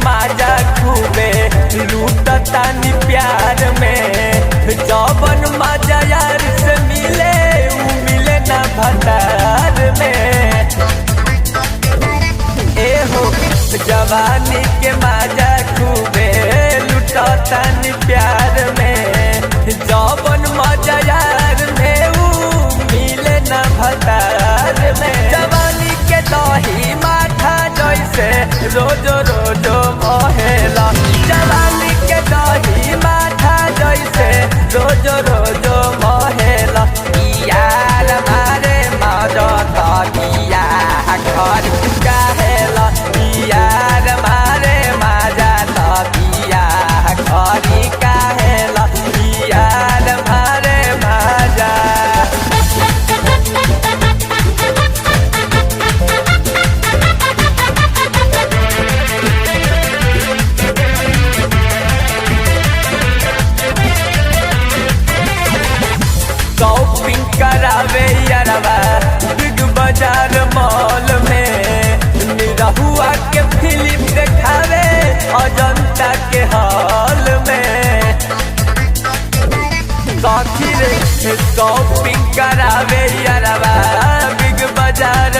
माजा खूबे लूटतानी प्यार में। जौवन माजा यार से मिले उ मिले ना भतार में। ए हो जवानी के माजा खूबे लूटतानी प्यार में। जौवन मजा यार में उ मिले ना भतार में। जवानी के दही माथा जैसे रोजो रोजो मोहेला। जवानी के दही माथा जैसे रोजो रोजो मोहेला। यार मारे मरत बिया घर काहेला। यार मारे मजा त बिया घरी काहेला। यार मारे मजा। शॉपिंग करावे यारवा बिग बाजार मॉल में। निरहुआ के फिल्म देखावे अजंता के हॉल में। साथी रे शॉपिंग करावे यारवा बिग बाजार